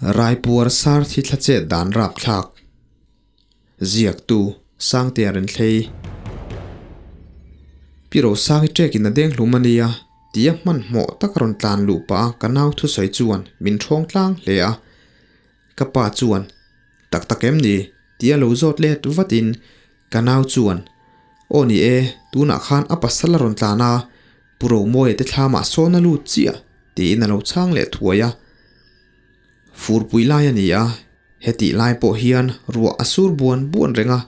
Raipuar sar thi thla chet dan rapthlak. Ziaktu, Sangtea Renthlei. Pi Rosangi ṭekin a deng hlum a nia, tia hmanhmawh tak a rawn tlan luh pah a ka nau thusawi chuan min ṭhawng tlang hle a. Ka pa chuan, Tak tak em ni? tia lo zawt let vatin ka nau chuan, Aw ni e, tunah khan a pasal a rawn tlan a, Pu Romawia te thlamah sawn a lut chiah, tiin a lo chhang leh thuai a. Furpui lai a ni a, hetih lai pawh hian ruah a sur buan buan reng a.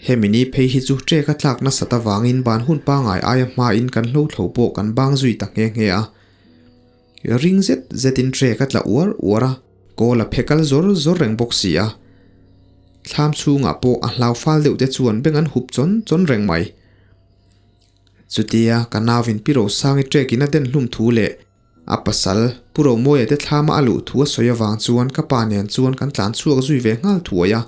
Hemi ni phei hi chu ṭek a tlak nasat avangin ban hun pangai aia hmain kan hlothlo pawh kan bang zui ta nghe nghe a. Ring zet zetin ṭek a tla uar uar a, kawl a phe kal zawr zawr reng bawk si a. Thlam chhungah pawh a hlau fal deuh te chuan beng an hup chawn chawn reng mai. Chutia ka nauvin Pi Rosangi ṭekin a den hlum thu leh A pasal, Pu Romawia te thlama a luh thu a sawi avang chuan ka pa nen chuan kan tlan chhuak zui ve nghal thuai a.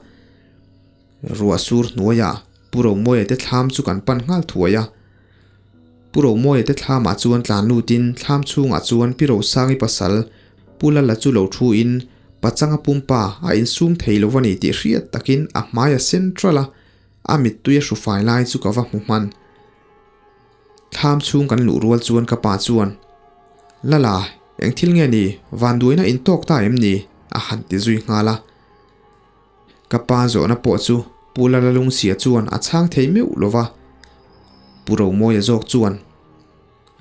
Ruah sur hnuaiah Pu Romawia te thlam chu kan pan nghal thuai a. Pu Romawia te thlamah chuan tlan lutin thlam chhungah chuan Pi Rosangi pasal Pu Lala chu lo thu in pachanga pumpa a insum thei lo a ni tih hriat takin a hmai a sen ṭalh a, a mittui a hru fai lai chu ka va hmu hman. Thlam chhung kan luh rual chuan ka pa chuan, Lala, eng thil nge ni? Vanduaina in tawk ta em ni? a han ti zui nghal a. Ka pa zawhna pawh chu Pu Lala Lungchhia chuan a chhang thei meuh lo va. Pu Romawia zawk chuan,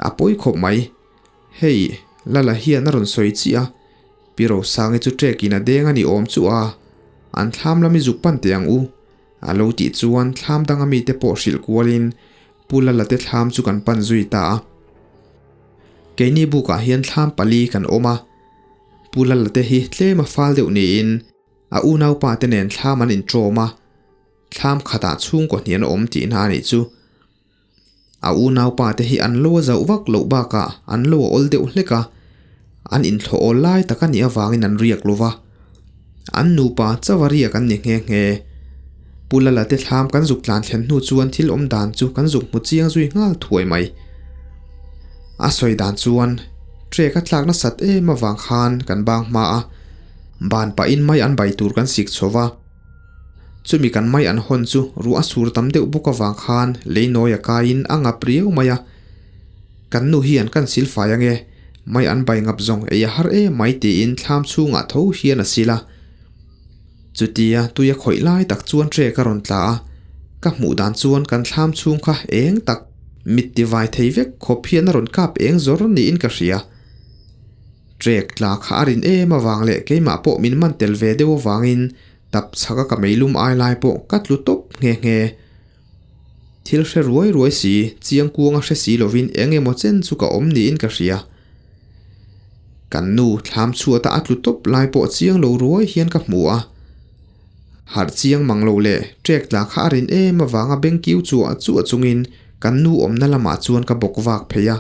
A pawi khawp mai. Hei, Lala hian a rawn sawi chiah a, Pi Rosangi chu ṭekin a deng a ni awm chu a, an thlam lam i zuk pan teh ang u. A lo tih chuan thlam danga mite pawh hrilh kualin Pu Lala te thlam chu kan pan zui ta a. Keini bukah hian thlam pali kan awm a, Pu Lala te hi tlem a fal deuh niin a unaupa te nen thlam an inṭawm a, thlam khatah chhungkaw hnih an awm tihna a nih chu. A unaupa te hi an lo a zauh vak loh bakah an lo a awl deuh hlek a, an inthlawh awl lai tak a nih avangin an riak lo va. An nupa chauh a riak an ni nghe nghe. Pu Lala te thlam kan zuk tlan thlen hnu chuan thil awm dan chu kan zuk hmu chiang zui nghal thuai mai. A sawi dan chuan trek a tlak nasat em avang khan kan bang hma a, ban pahin mai an bai tur kan sik chho va. Chumi kan mai an hawn chu ruah a sur tam deuh bawk avang khan lei nawi a kaiin a ngap riau mai a. Kan nu hian kan sil fai ange, mai an bai ngap zawng ei a har em mai tiin thlam chhungah tho hian a sil a. Chutia tui a khawih lai tak chuan trek a rawn tla a, ka hmuh dan chuan kan thlam chhung kha eng tak mit tivai thei vek khawp hian a rawn kap eng zawr niin ka hria. Trek tla kha a rin em avang leh keimah pawh min man tel ve deuh avangin tap chhaka ka meilum ai lai pawh ka tlu tawp nghe nghe. Thil hre ruai ruai si, chiang kuanga hre si lovin eng emaw chen chu ka awm niin ka hria. Kan nu thlam chhuata a tlu tawp lai pawh chiang lo ruai hian ka hmu a. Harh chiang mang lo leh trek tla kha a rin em avanga beng kiu chuah chuah chungin kan nu awmna lamah chuan ka bawk vak phei a.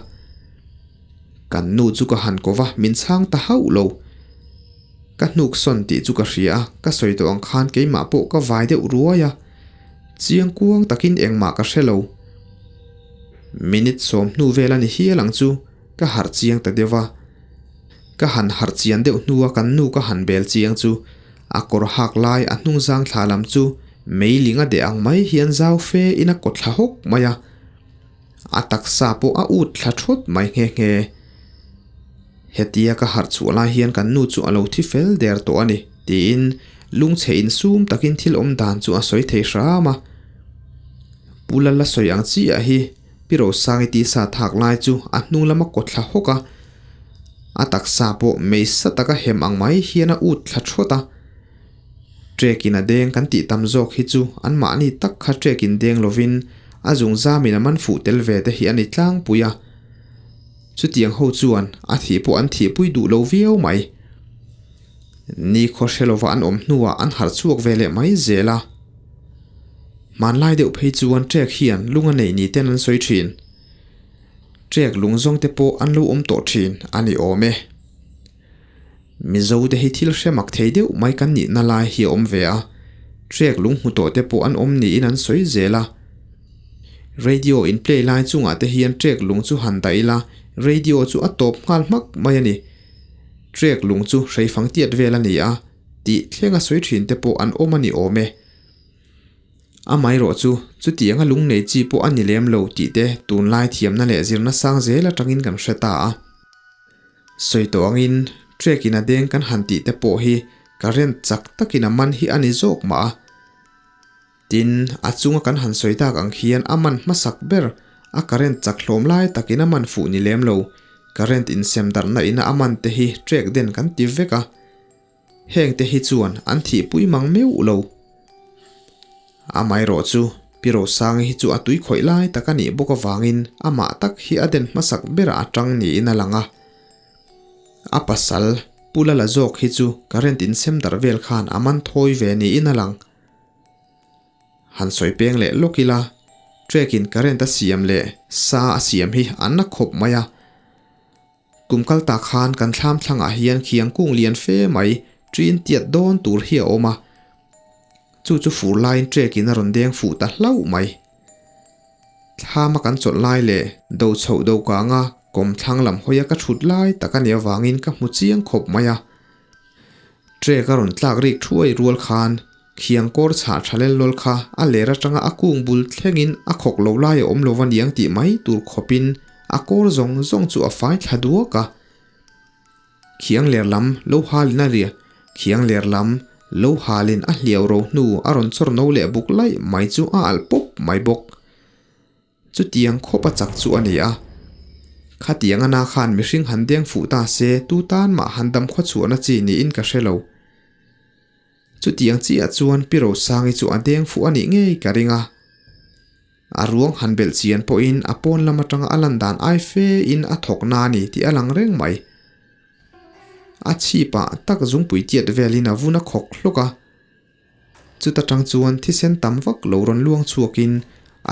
Kan nu chu ka han ko va, min chhang ta hauh lo. Ka hnuk sawn tih chu ka hria a, ka sawi tawh ang khan keimah pawh ka vai deuh ruai a. Chiang kuang takin engmah ka hre lo. Minute sawm hnu vel a ni hial ang chu, ka harh chiang ta deuh va. Ka han harh chian deuh hnua kan nu ka han bel chiang chu, a kawr hak lai a hnung zang thla lam chu meiling a deh ang mai hian zau fe in a kaw thla hawk mai a. A taksa pawh a ut thla thawt mai nghe nghe. Hetia ka harh chhuah lai hian kan nu chu a lo thi fel der tawh a ni, tiin lungchhe insum takin thil awm dan chu a sawi thei hram a. Pu Lala sawi ang chiah hi Pi Rosangi tisa thak lai chu a hnung lama kaw thla hawk a, a taksa pawh meisa taka hem ang mai hian a ut thla thawt a. Trekin a deng kan tih tam zawk hi chu anmahni tak kha trekin deng lovin a zung zamin a man fuh tel ve te hi a ni tlangpui a. Chutiang ho chuan a thih pawh an thihpui duh lo viau mai. Ni khaw hre lova an awm hnuah an harh chhuak ve leh mai zel a. Hmanlai deuh phei chuan trek hian lung a neih ni ten an sawi thin. Trek lung zawng te pawh an lo awm tawh thin a ni awm e. Mizo te hi thil hre mak thei deuh mai kan nihna lai hi a awm ve a, trek lung hmu tawh te pawh an awm niin an sawi zel a. Radio in play lai chungah te hian trek lung chu han dah ila, radio chu a tawp nghal hmak mai a ni. Trek lung chu hreifang tiat vel a ni a, tih thlenga sawi thin te pawh an awm a ni awm e. Amaherawh chu, chutianga lung nei chi pawh a ni lem lo tih te tunlai thiamna leh zirna sang zel atangin kan hre ta a. Sawi tawh angin, trek in a deng kan han tih te pawh hi current chak takin a man hi a ni zawk mah a. Tin, a chunga kan han sawi tak ang khian a man hmasak ber, a current chak hlawm lai takin a man fuh ni lem lo, current insem darhna ina a man te hi trek den kan ti vek a. Heng te hi chuan an thihpui mang meuh lo. Amaherawh chu, Pi Rosangi hi chu a tui khawih lai tak a nih bawk avangin amah tak hi a den hmasak berah a tang niin a lang a. A pasal, Pu Lala zawk hi chu current insem darh vel khan a man thawi ve niin a lang. Han sawi peng leh lawk ila, trek in current a siam leh sa a siam hi an na khawp mai a. Kum kal tak khan kan thlam thlangah hian khiang kung lian fe mai ṭin tiat dawn tur hi a awm a. Chu chu fur laiin trek in a rawn deng fuh ta hlauh mai. Thlama kan chawlh lai leh do chhoh do kanga kawm thlang lam hawia ka thut lai tak a nih avangin ka hmu chiang khawp mai a. Trek a rawn tlak rik thuai rual khan Khiang kawr chhah tha lel lawl kha a ler atanga a kung bul thlengin a khawk lo lai a awm lo aniang tih mai tur khawpin a kawr zawng zawng chu a fai thla duak a. Khiang ler lam lo halin a ri, khiang ler lam lo halin a hliau ro hnu a rawn chawr no leh buk laih mai chu a alh pawp mai bawk. Chutiang khawp a chak chu a ni a. Khatiang ana khan mihring han deng fuh ta se tu tan mah han dam khaw chhuahna chi niin ka hre lo. Chutiang chiah chuan Pi Rosangi chu a deng fuh a nih ngei ka ring a. A ruang han belh chian pawhin a pawn lam atanga a lan dan ai fe in a thawk na a ni tih a lang reng mai. A chhipah tak zungpui tiat velin a vun a khawk hlawk a. Chuta tang chuan thisen tam vak lo rawn luang chhuakin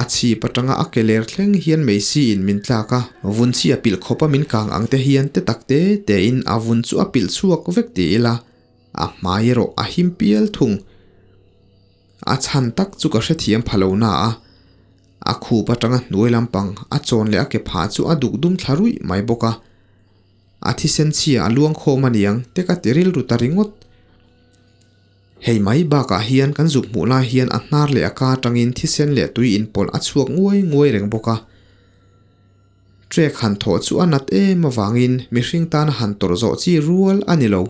a chhip atanga a ke ler thleng hian meisi in min tlak a, vun chi a pilh khawp a min kang ang te hian te tak te te in a vun chu a pilh chhuak vek ti ila a hmai erawh a him pial thung. A chhan tak chu ka hrethiam pha lo na a, a khup atanga hnuai lampang a chawn leh a ke phah chu a duk dum thla ruih mai bawk a, a thisen chhia a luang khawm aniang te ka ti rilru ta ringawt. Hei mai bakah hian kan zuk hmuh lai hian a hnar leh a ka atangin thisen leh tui inpawlh a chhuak nguai nguai reng bawk a. Trek han thawh chu a nat em avangin mihring tana han tawrh zawh chi rual a ni lo.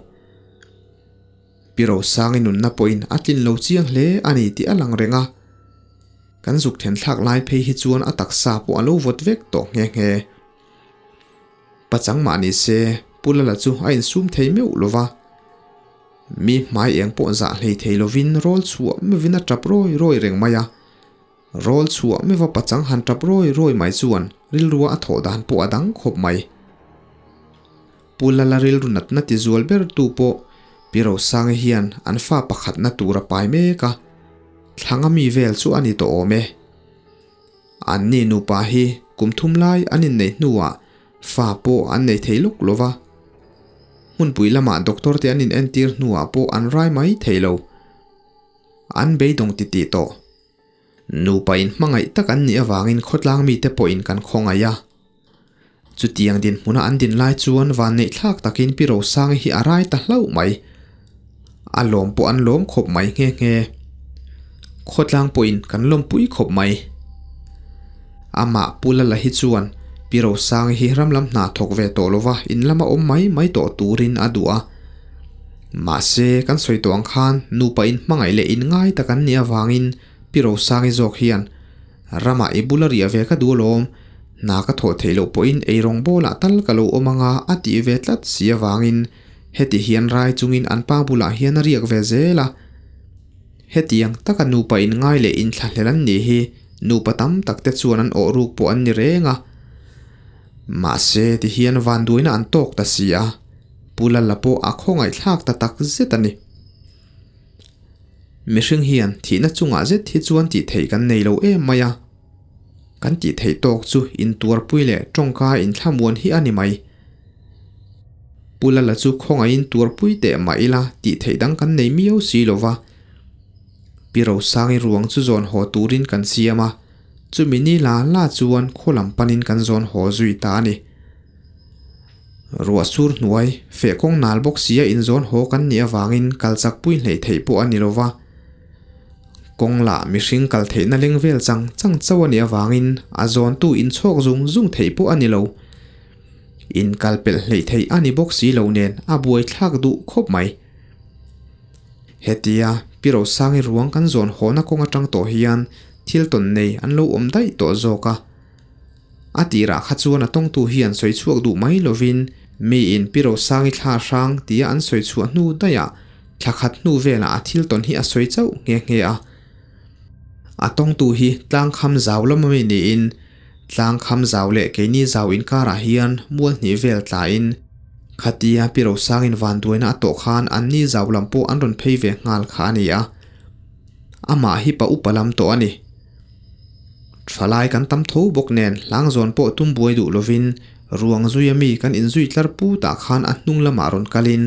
Pi Rosangi nunna pawhin a tlin lo chiang hle a ni tih a lang reng a. Kan zuk then thlak lai phei hi chuan a taksa pawh a lo vawt vek tawh nghe nghe. Pachang mah ni se, Pu Lala chu a insum thei meuh lo va. Mi hmai eng pawh zah hlei thei lovin rawl chhuah meuhin a tap rawi rawi reng mai a. Rawl chhuah meuha pachang han tap rawi rawi mai chuan rilrua a thawh dan pawh a dang khawp mai. Pu Lala rilru natna ti zual ber tu pawh Pi Rosangi hian an fa pakhatna tur a pai mek a, thlanga mi vel chu a ni tawh awm e. Anni nupa hi kum thum lai an inneih hnuah fa pawh an nei thei lawk lo va. Hmunpui lamah doctor te an inentir hnuah pawh an rai mai thei lo. An beidawng titih tawh. Nupa inhmangaih tak an nih avangin khawtlang mite pawhin kan khawngaih a. Chutiang dinhmuna an din lai chuan vanneih thlak takin Pi Rosangi hi a rai ta hlauh mai. A lawm pawh an lawm khawp mai nghe nghe. Khawtlang pawhin kan lawmpui khawp mai. Amah Pu Lala hi chuan Pi Rosangi hi ram lam hna thawk ve tawh lova in lama awm mai mai tawh turin a duh a. Mahse, kan sawi tawh ang khan nupa inhmangaih leh inngai tak an nih avangin Pi Rosangi zawk hian Ramah i bula riah ve ka duh alawm, hna ka thawh theih loh pawhin eirawng bawlah tal ka lo awm anga a tih ve tlat si avangin heti hian rai chungin an pa bulah hian a riak ve zel a. Hetiang taka nupa inngai leh inthlahlel an nih hi nupa tam tak te chuan an awh ruk pawh an ni reng a. Mahse ti hian vanduaina an tawk ta si a, Pu Lala pawh a khawngaihthlak ta tak zet a ni. Mihring hian thihna chungah zet hi chuan tih theih kan nei lo em mai a. Kan tih theih tawk chu intuarpui leh tawngka inthlamuan hi a ni mai. Pu Lala chu khawngaihin tuarpui teh mah ila tih theih dang kan nei miau si lo va. Pi Rosangi ruang chu zawn haw turin kan siam a, chumi ni la la chuan khaw lam panin kan zawn haw zui ta a ni. Ruah sur hnuai, feh kawng nal bawk sia inzawn haw kan nih avangin kal chak pui hleih theih pawh a ni lo va. Kawng lah mihring kal theihna leng vel chang chang chauh a nih avangin a zawntu inchhawk zung zung theih pawh a ni lo. Inkal pelh hleih theih a ni bawk si lo nen a buaithlak duh khawp mai. Hetia Pi Rosangi ruang kan zawn hawhna kawng atang tawh hian thil tawn nei an lo awm daih tawh zawk a. A tirah kha chuan a tawngtu hian sawi chhuak duh mai lovin miin Pi Rosangi thla hrang tia an sawi chhuah hnu daihah thla khat hnu velah a thil tawn hi a sawi chauh nghe nghe a. A tawngtu hi tlangkham zau lam ami niin tlangkham zau leh keini zau inkarah hian mual hnih vel tlain khatia Pi Rosangin vanduaina a tawh khan anni zau lam pawh an rawn phei ve nghal kha a ni a. Amah hi pa upa lam tawh a ni. Thalai kan tam tho bawk nen hlangzawn pawh tum buai duh lovin ruang zuia mi kan inzui tlar pu tah khan a hnung lamah rawn kalin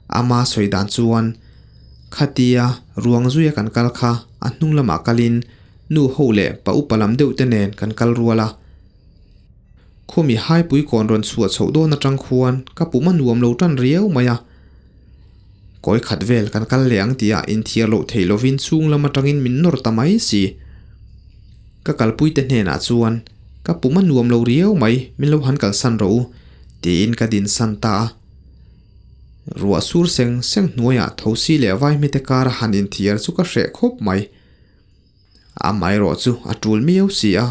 ama sawi dan chuan khatia ruang zuia kan kal kha a hnung lamah kalin nu ho leh pa upa lam deuh te nen kan kal rual a. Khumi haipui kawn rawn chhuah chhoh dawn atang khuan ka pum a nuam lo tan riau mai a. Kawi khat vel kan kal leh ang tih ah inthiar loh theih lovin chhung lam atangin min nawr ta mai si. Ka kalpuite hnenah chuan ka pum a nuam lo riau mai min lo han kalsan rawh u tiin ka dinsan ta a. Ruah sur seng seng hnuaiah thosi leh vaihmite kara han inthiar chu ka hreh khawp mai. Amaherawh chu a tul miau si a.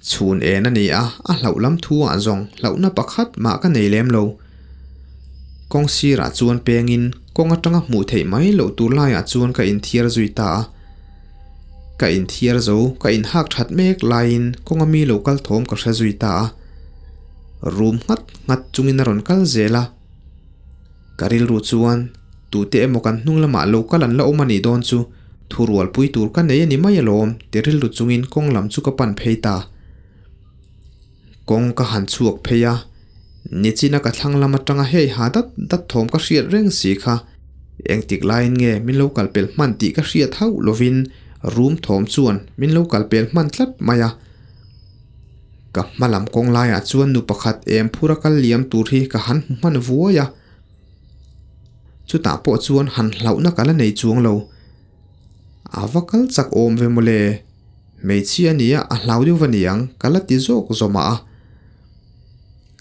Chhun en a ni a, a hlauh lam thu ah zawng hlauhna pakhat mah ka nei lem lo. Kawng sirah chuan pengin kawng atanga hmuh theih mai loh tur laiah chuan ka inthiar zui ta a. Ka inthiar zo, ka inhak that mek laiin kawnga mi lo kal thawm ka hre zui ta a. Rum nghat nghat chungin a rawn kal zel a. Ka rilru chuan tute emaw kan hnung lamah lo kal an la awm a nih dawn chu thu rualpui tur ka nei a ni mai alawm ti rilru chungin kawng lam chu ka pan phei ta. Kawng ka han chhuak phei a, nichina ka thlang lam atanga hei ha dat dat thawm ka hriat reng si kha engtik laiin nge min lo kal pel hman tih ka hriat hauh lovin room thawm chuan min lo kal pel hman tlat mai a. Ka hma lam kawng laiah chuan nu pakhat em phur a kal liam tur hi ka han hmu hman vuai a. Chutah pawh chuan han hlauhna ka la nei chuang lo. A va kal chak awm ve mawle. Hmeichhia a nia a hlau deuh va niang ka la ti zawk zawmah a.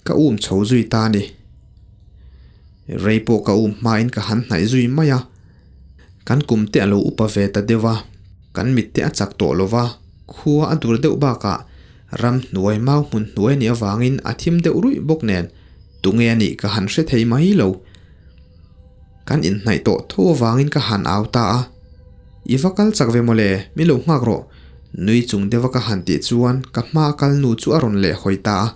Ka um chho zui ta a ni. Rei pawh ka um hmain ka han hnaih zui mai a. Kan kum te a lo upa ve ta deuh a, kan mit te a chak tawh lo va, khua a dur deuh bakah ram hnuai mau hmun hnuai a nih avangin a thim deuh ruih bawk nen tunge a nih ka han hre thei mai lo. Kan inhnaih tawh tho avangin ka han au ta a, I va kal chak ve mawle, min lo nghak rawh, nui chung deuha ka han tih chuan ka hma kal nu chu a rawn leh hawi ta a.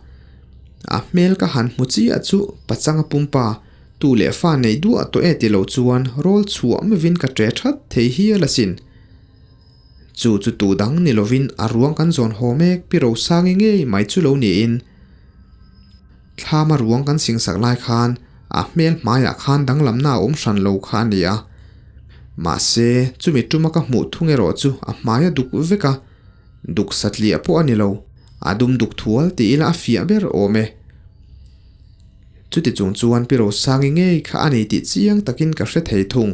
A hmel ka han hmu chiah chu pachanga pumpa Tu leh fa nei duah tawh e ti lo chuan rawl chhuah mevin ka ṭe ṭhat thei hial asin. Chu chu tu dang ni lovin a ruang kan zawn haw mek Pi Rosangi ngei mai chu lo niin. Thlama ruang kan singsak lai khan a hmel hmaiah khan danglamna a awm hran lo kha a ni a. Mahse, chumi tuma ka hmuh thung erawh chu a hmai a duk vek a, duk satliah pawh a ni lo, a dum duk thual ti ila a fiah ber awm e. Chuti chung chuan Pi Rosangi ngei kha a ni tih chiang takin ka hre thei thung.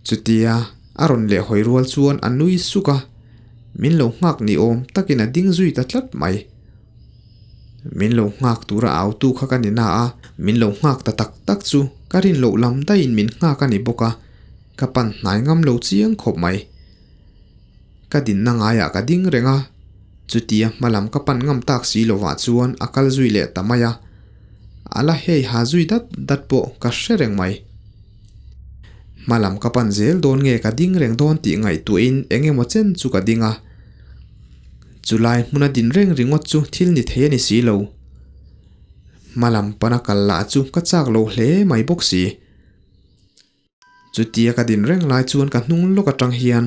Chutia a rawn leh hawi rual chuan a nui suk a, min lo nghak ni awm takin a ding zui ta tlat mai. Min lo nghak tura autu kha ka ni na a, min lo nghak ta tak tak chu ka rin loh lam daihin min nghak a ni bawk a, ka pan hnai ngam lo chiang khawp mai. Ka dinna ngaiah ka ding reng a, chutia hma lam ka pan ngam tak si lovah chuan a kal zui leh ta mai a, a la hei ha zui dat dat pawh ka hre reng mai. Hma lam ka pan zel dawn nge ka ding reng dawn tih ngaihtuahin eng emaw chen chu ka ding a, chulai hmuna din reng ringawt chu thil ni thei a ni si lo. Hma lam pana kal lah chu ka chak lo hle mai bawk si. Chutia ka din reng lai chuan ka hnung lawk atang hian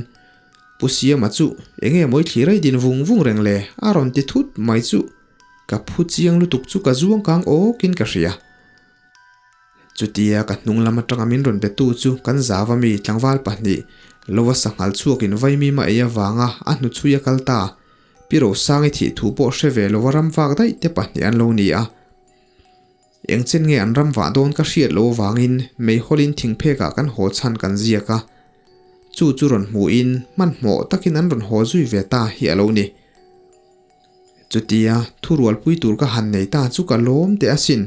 Pu Siama chu enge mawi thlir a i din vung vung reng le a rawn ti thut mai chu ka phu chiang lutuk chu ka zuang kang awkin ka hria. Chutia ka hnung lam atanga min rawn betu chu kan zava mi tlangval pahnih lova sanghal chhuakin vaimim a ei avanga a hnuchhui a kal ta. Pi Rosangi thih thu pawh hre ve lova ram vak daih te pahnih an lo ni a. Eng chen nge an ram vah dawn ka hriat loh avangin meihawlin thingphekah kan haw chhan kan ziak a. Chu chu rawn hmuhin hmanhmawh takin an rawn haw zui ve ta hi a lo ni. Chutia thurualpui tur ka han nei ta chu ka lawm teh asin.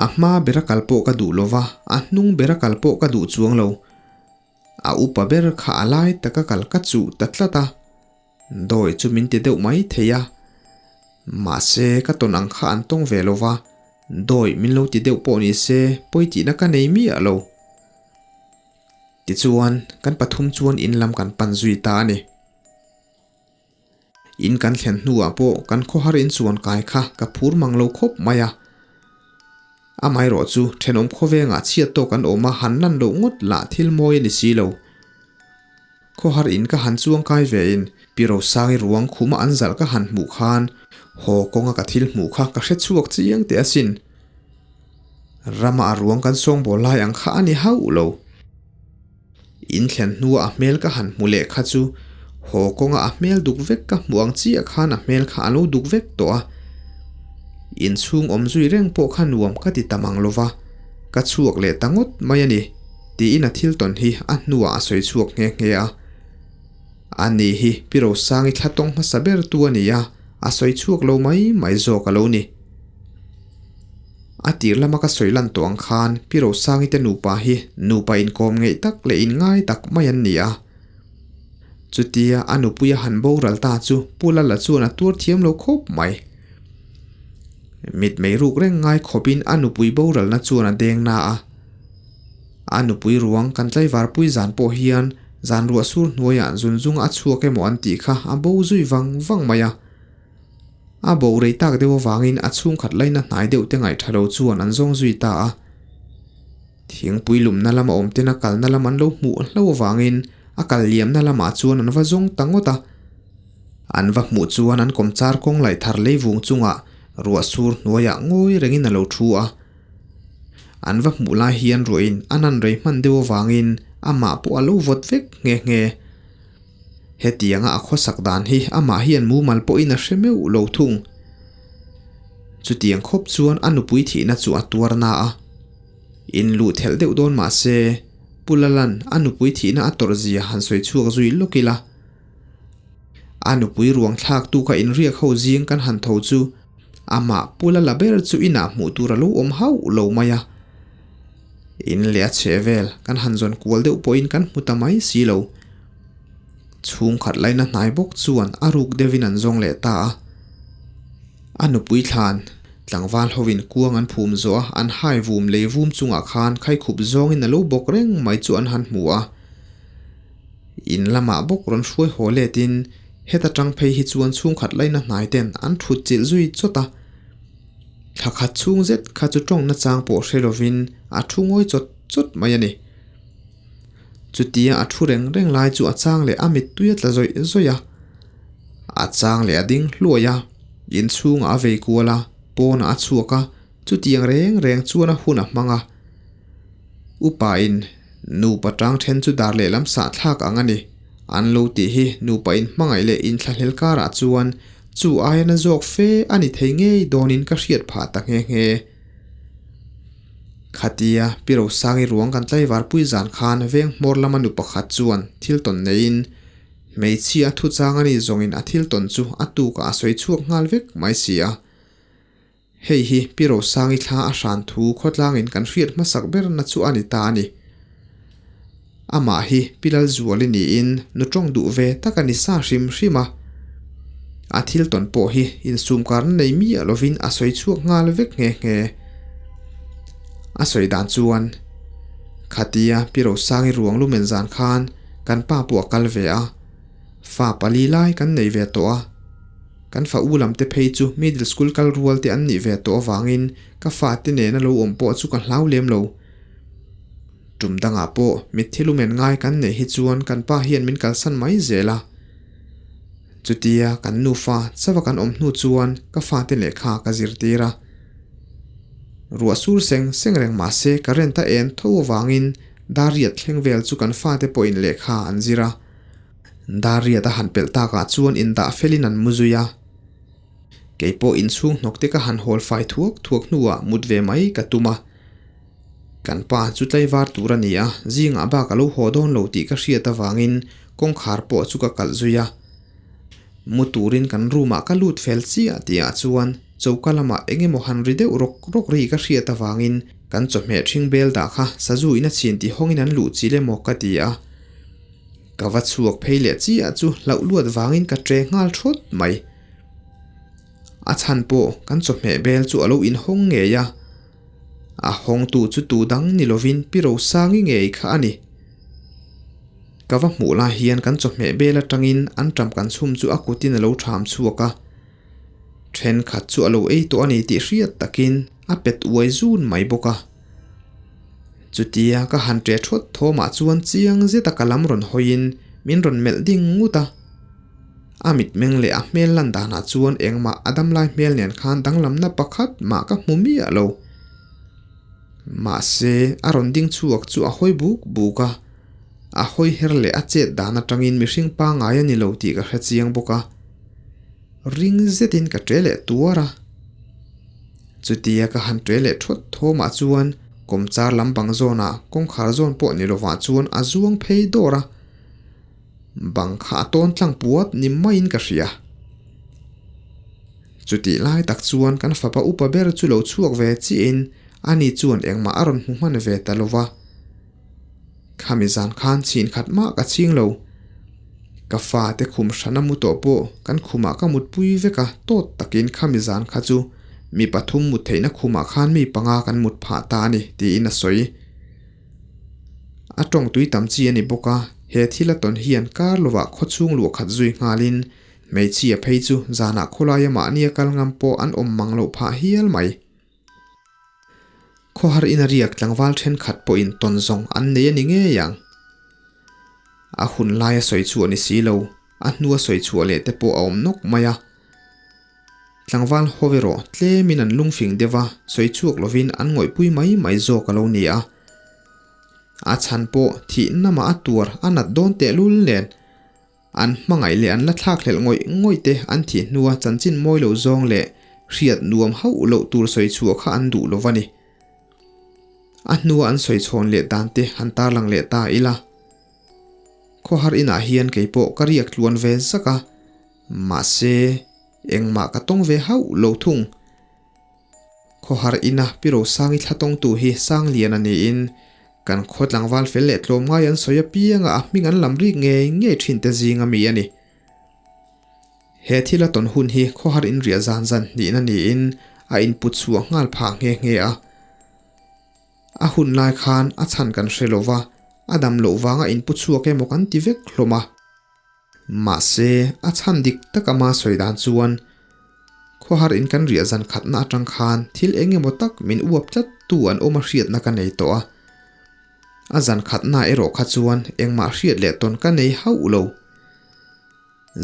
A hma bera kal pawh ka duh lova, a hnung bera kal pawh ka duh chuang lo. A upa ber kha a lai taka kal ka chuh ta tlat a, dawi chu min ti deuh mai thei a. Mahse, ka tawn ang kha an tawng ve lova, dawi min lo ti deuh pawh ni se pawi tihna ka nei miah lo. Tichuan, kan pathum chuan in lam kan pan zui ta a ni. In kan thlen hnuah pawh kan khawhar inchuan kai kha ka phur mang lo khawp mai a. Amaherawh chu thenawm khawvengah chhiat tawk an awm a, han lan loh ngawt lah thil mawi a ni si lo. Khawhar in ka han chuang kai ve in Pi Rosangi ruang khuma an zalh ka han hmuh khan haw kawnga ka thil hmuh kha ka hre chhuak chiang teh asin. Rama a ruang kan sawngbawl lai ang kha a ni hauh lo. In thlen hnua a hmel ka han hmu leh kha chu haw kawnga a hmel duk vek ka hmuh ang chiah khan a hmel kha a lo duk vek tawh a. In chhung awm zui reng pawh kha nuam ka ti ta mang lo va, ka chhuak leh ta ngawt mai a ni, tiin a thil tawn hi a hnuah a sawi chhuak nghe nghe a. A ni hi Pi Rosangi thla tawng hmasa ber tu a ni a, a sawi chhuak lo mai mai zawk a lo ni. A tir lama ka sawi lan tawh ang khan Pi Rosangi te nupa hi nupa inkawm ngeih tak leh inngai tak mai an ni a. Chutia a nupuia han boral ta chu Pu Lala chuan a tuar thiam lo khawp mai. Mitmei ruk reng ngai khawpin a nupui boralna chuan a deng na a. A nupui ruang kan tlaivarpui zan pawh hian zan ruah sur hnuaiah zunzunga a chhuak emaw an tih kha a bo zui vang vang mai a. A bo rei tak deuh avangin a chhungkhat laina hnai deuh te ngaihtha lo chuan an zawng zui ta a. Thingpui lumna lama awm ten a kalna lam an lo hmuh hlo avangin a kal liamna lamah chuan an va zawng ta ngawt a. An va hmuh chuan an kawmchar kawng laih thar leivung chungah ruah sur hnuaiah ngawi rengin a lo thu a. An va hmuh lai hian ruahin a nan rei hman deuh avangin amah pawh a lo vawt vek nghe nghe. Hetianga a khawsak dan hi amah hian mumal pawhin a hre meuh lo thung. Chutiang khawp chuan a nupui thihna chu a tuar na a. In luh thelh deuh dawn mah se, Pu Lalan a nupui thihna a tawrh zia han sawi chhuak zui lawk ila. A nupui ruang thlaktu kha inriak ho zing kan han tho chu amah Pu Lala ber chu inah hmuh tur a lo awm hauh lo mai a. In leh a chheh vel kan han zawn kual deuh pawhin kan hmu ta mai si lo. Chhungkhat laina hnai bawk chuan a ruk deuhin an zawng leh ta a. A nupui thlan, tlangval hovin kuang an phum zawh a, an hai vum lei vum chungah khan khaikhup zawngin a lo bawk reng mai chu an han hmu a. In lamah bawk rawn hruai haw letin heta tang phei hi chuan chhungkhat laina hnai ten an thut chilh zui chawt a. Thla khat chhung zet kha chu tawngna chang pawh hre lovin a thu ngawi chawt chawt mai a ni. Chutia a thu reng reng lai chu a chang leh a mittui a tla zawih zawih a. A chang leh a ding hluai a, inchhungah a vei kual a, pawnah a chhuak a, chutiang reng reng chuan a hun a hmang a. Upa in nupa tang then chu dar lehlam sah thlak ang a ni. An lo tih hi nupa in hmangaih leh inthlahlel karah chuan chu aia na zawk fe a ni thei ngei dawnin ka hriat phah ta nghe nghe. Khatia Pi Rosangi ruang kan tlaivar pui zan khan veng hmawr lama nu pakhat chuan thil tawn neiin hmeichhia a thuchang a nih zawngin a thil tawn chu a tukah a sawi chhuak nghal vek mai si a. Hei hi Pi Rosangi thla a hran thu khawtlangin kan hriat hmasak berna chu a ni ta a ni. Amah hi Pi Lalzuali niin nu tawng duh ve tak a ni sa hrim hrim a. A thil tawn pawh hi insumkarna nei miah lovin a sawi chhuak nghal vek nghe nghe. A sawi dan chuan, Khatia Pi Rosangi ruang lumen zan khan kan pa pawh a kal ve a, fa pali lai kan nei ve tawh a. Kan fa u lam te phei chu middle school kal rual te an nih ve tawh avangin ka fa te nena lo awm pawh chu ka hlau lem lo. Tum dangah pawh mitthi lumen ngai kan neih hi chuan kan pa hian min kalsan mai zel a. Chutia kan nufa chauha kan awm hnu chuan ka fate lehkha ka zirtir a. Ruah sur seng seng reng mah se current a en tho avangin dar riat thleng vel chu kan fate pawhin lehkha an zir a. Dar riat a han pelh takah chuan indah felin an mu zui a. Kei pawh inchhung hnawk te ka han hawl fai thuak thuak hnuah mut ve mai ka tum a. Kan pa chu tlaivar tur a ni a, zingah bak a lo haw dawn lo tih ka hriat avangin kawngkhar pawh chu ka kalh zui a. Mu turin kan room ah ka lut fel chiah tihah chuan choka lamah eng emaw han ri deuh rawk rawk ri ka hriat avangin kan chawhmeh ṭhing bel dah kha sazu in a chhin tih hawngin an luh chil emaw ka ti a. Ka va chhuak phei leh chiah chu hlauh luat vangin ka ṭe nghal ṭhawt mai. A chhan pawh kan chawhmeh bel chu a lo inhawng ngei a. A hawngtu chu tu dang ni lovin Pi Rosangi ngei kha a ni. Ka va hmuh lai hian kan chawhmeh bel atangin an ṭam kan chhum chu a kutin a lo ṭham chhuak a. Ṭhenkhat chu a lo ei tawh a ni tih hriat takin a pet uai zun mai bawk a. Chutia ka han ṭe ṭhawt thawmah chuan chiang zeta ka lam rawn hawiin min rawn melh ding ngut a. A mitmeng leh a hmel lan danah chuan engmah a damlai hmel nen khan danglamna pakhat mah ka hmu miah lo. Mahse, a rawn ding chhuak chu a hawi buk buk a, a hawi her leh a chet dan atangin mihring pangngai a ni lo tih ka hre chiang bawk a. Ring zetin ka ṭe leh tuar a. Chutia ka han ṭe leh ṭhawt thawmah chuan kawmchar lam bang zawnah kawngkhar zawn pawh ni lovah chuan a zuang phei dawr a. Bang kha a tawn tlang puat ni maiin ka hria. Chutih lai tak chuan kan fapa upa ber chu lo chhuak ve chiahin ani chuan engmah a rawn hmu hman ve ta lo va. Khami zan khan chhin khat mah ka chhing lo. Ka fate khum hrana mu tawh pawh kan khumah ka mutpui vek a, tawt takin khami zan kha chu mi pathum mut theihna khumah khan mi panga kan mut phah ta a ni, tiin a sawi. A tawng tui tam chi a ni bawk a, he thil a tawn hian kar lovah khawchhung luah khat zui nghalin hmeichhia phei chu zanah khawlaia mahnia kal ngam pawh an awm mang loh phah hial mai. Khawhar ina riak tlangval thenkhat pawhin tawn zawng an nei a ni ngei ang. A hun laia sawi chhuah ni si lo, a hnua sawi chhuah leh te pawh a awm nawk mai a. Tlangval haw erawh tlemin an lungfing deuh a, sawi chhuak lovin an ngawihpui mai mai zawk a lo ni a. A chhan pawh thih namah a tuar a nat dawn tehlul nen an hmangaih leh an la thlak hlelh ngawih ngawih te an thih hnua chanchin mawi lo zawng leh hriat nuam hauh loh tur sawi chhuah kha an duh lo va ni. A hnua an sawi chhawn leh dan te han tarlang leh ta ila. Khawhar inah hian kei pawh ka riak tluan ve zak a, mahse engmah ka tawng ve hauh lo thung. Khawhar ina Pi Rosangi thla tawngtu hi Sangliana niin kan khaw tlangval fel leh tlawm ngai an sawi apianga a hming an lam rik ngei ngei thin te zing ami a ni. He thil a tawn hun hi khawhar inriah zan zan hnihna niin a input chhuah nghal phah nghe nghe a. A hun lai khan a chhan kan hre lo va, a dam loh vanga inpu chhuak emaw kan ti vek hlawm a. Mahse, a chhan dik tak ama sawi dan chuan khawhar in kan riah zan khatna atang khan thil eng emaw tak min uap tlat tu an awm a hriatna ka nei tawh a. A zan khatna erawh kha chuan engmah hriat leh tawn ka nei hauh lo.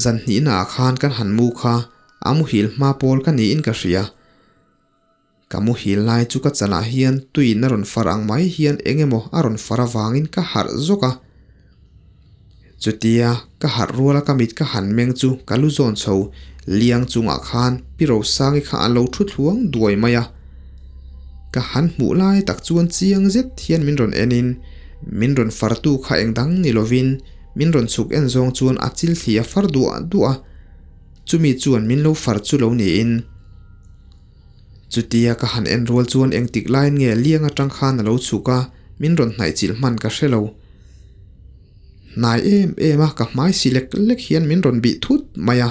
Zan hnihna ah khan kan han mu kha a muhil hma pawl ka niin ka hria. Ka muhil lai chu ka chalah hian tuiin a rawn far ang mai hian eng emaw a rawn far avangin ka harh zawk a. Chutia ka harh ruala ka mit ka han meng chu ka lu zawn chho liang chungah khan Pi Rosangi kha a lo thu thluang duai mai a. Ka han hmuh lai tak chuan chiang zet hian min rawn enin min rawn fartu kha eng dang ni lovin min rawn chhuk en zawng chuan a chil thli a far duah duah a. Chumi chuan min lo far chu lo niin. Chutia ka han en rual chuan engtik laiin nge liang atang khan a lo chhuk a, min rawn hnaih chilh hman ka hre lo. Hnai em em a, ka hmai si lek lek hian min rawn bih thut mai a.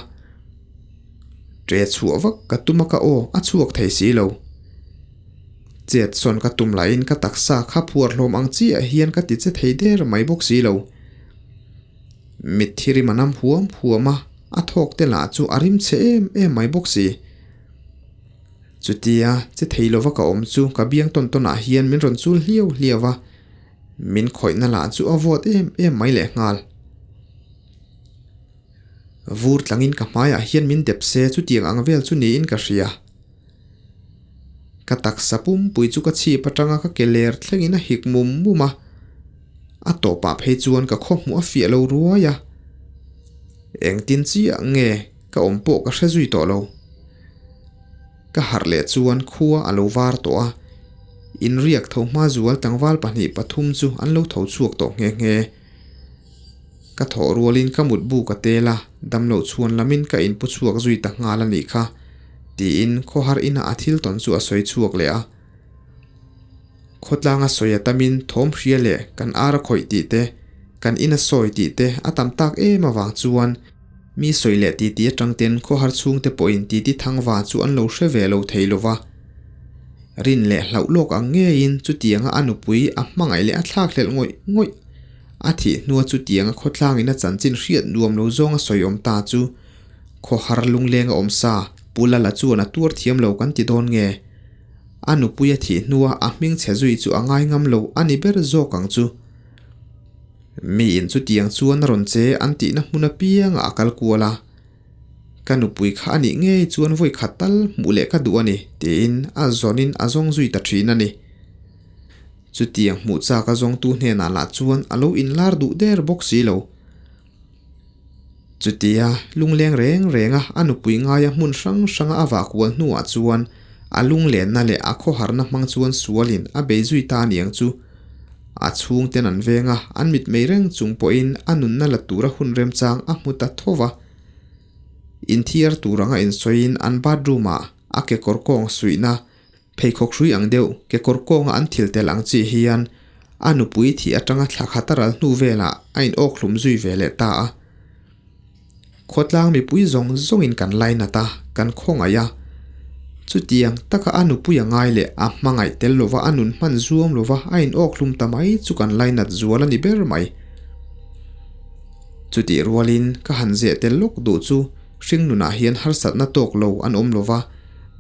Ṭe chhuah vak ka tum a ka aw a chhuak thei si lo. Chet sawn ka tum lahin ka taksa kha phuar hlawm ang chiah hian ka ti che thei der mai bawk si lo. Mitthi rim a nam huam huam a, a thawk te lah chu a rim chhe em em mai bawk si. Chutia che thei lova ka awm chu ka biang tawn tawn ah hian min rawn chul hliau hliau a, min khawihna lah chu a vawt em em mai lehnghal. Vur tlangin ka hmaiah hian min dep se chutiang ang vel chu niin ka hria. Ka taksa pumpui chu ka chhip atanga ka ke ler thlengin a hik mum mum a, a tawpah phei chuan ka khawhmuh a fiah lo ruai a. Engtin chiah nge ka awm pawh ka hre zui tawh lo. Ka harh leh chuan khua a lo var tawh a, inriak tho hma zual tlangval pahnih pathum chu an lo tho chhuak tawh nghe nghe. Ka thawh rualin ka mutbu ka tel a, damloh chhuan lamin ka inpu chhuak zui ta nghal a nih kha, tiin khawhar inah a thil tawn chu a sawi chhuak leh a. Khawtlanga sawi a tamin thawm hria leh kan ar a khawih tih te, kan in a sawi tih te a tam tak em avang chuan mi sawi leh titi atang ten khawhar chhungte pawhin titi thangva chu an lo hre ve lo thei lo va. Rin leh hlauh lawk ang ngeiin chutianga a nupui a hmangaih leh a thlakhlelh ngawih ngawih a thih hnua chutianga khawtlangin a chanchin hriat nuam lo zawnga sawi awm ta chu khawhar lungleng a awm sa Pu Lala chuan a tuar thiam lo kan ti dawn nge? A nupui a thih hnua a hming chhe zui chu a ngai ngam lo a ni ber zawk ang chu. Miin chutiang chuan a rawn che an tihna hmun apiangah a kal kual a. Ka nupui kha a nih ngei chuan vawi khat tal hmuh leh ka duh a ni, tiin a zawnin a zawng zui ta thin a ni. Chutiang hmuh chak a zawngtu hnenah lah chuan a lo inlar duh der bawk si lo. Chutia lungleng reng renga a nupui ngaia hmun hrang hranga a vah kual hnuah chuan a lunglenna leh a khawharna hmang chuan sualin a bei zui ta aniang chu. A chhungten an veng a, an mitmei reng chung pawhin a nunna la tura hun remchang a hmu ta tho va. Inthiar tur anga insawiin an bathroom ah a kekawr kawng suihna Pheikhawk hrui ang deuh, kekawr kawnga an thil tel ang chi hian a nupui thih atanga thla khat a ral hnu velah a in awkhlum zui ve leh ta a. Khawtlang mipui zawng zawngin kan lainat a, kan khawngaih a. Chutiang taka a nupui a ngai leh a hmangaih tel lova a nun hman zuam lova a in awkhlum ta mai chu kan lainat zual a ni ber mai. Chutih rualin ka han zeh tel lawk duh chu hring nunah hian harsatna tawk lo an awm lova,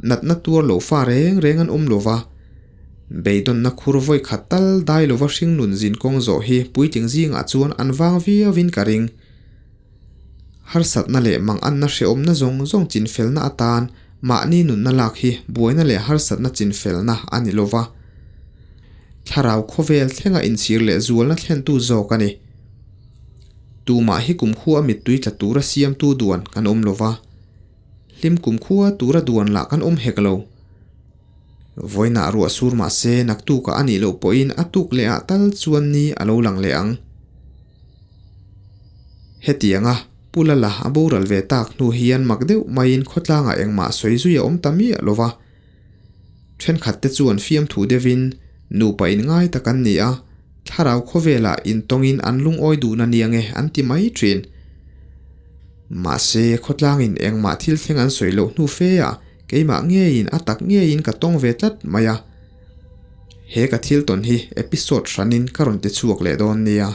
Natna tuar lo fa reng reng an awm lo va, beidawnna khur vawi khat tal dai lova hringnun zin kawng zawh hi puitling zingah chuan an vang viauin ka ring. Harsatna leh manganna hrehawmna zawng zawng chinfelna atan mahni nunna lak hi buaina leh harsatna chinfelna a ni lo va, thlarau khawvel thlenga inchhir leh zualna thlentu zawk a ni. Tumah hi kumkhua mittui tla tura siamtu duan kan awm lo va. Hlim kum khua tura duan lah kan awm hek lo. Vawiinah ruah sur mah se naktukah a nih loh pawhin a tuk leh ah tal chuan ni a lo lang leh ang. Hetianga Pu Lala a boral ve tak hnu hian mak deuh maiin khawtlangah engmah sawi zui a awm ta miah lo va. Thenkhat te chuan fiamthu deuhin nupa inngai tak an ni a, thlarau khawvelah intawngin an lungawi duhna nia nge an ti mai thin. Mahse, khawtlangin engmah thil thleng an sawi loh hnu fe ah keimah ngeiin a tak ngeiin ka tawng ve tlat mai a. He ka thil tawn hi episode hranin ka rawn ti chhuak leh dawn nia.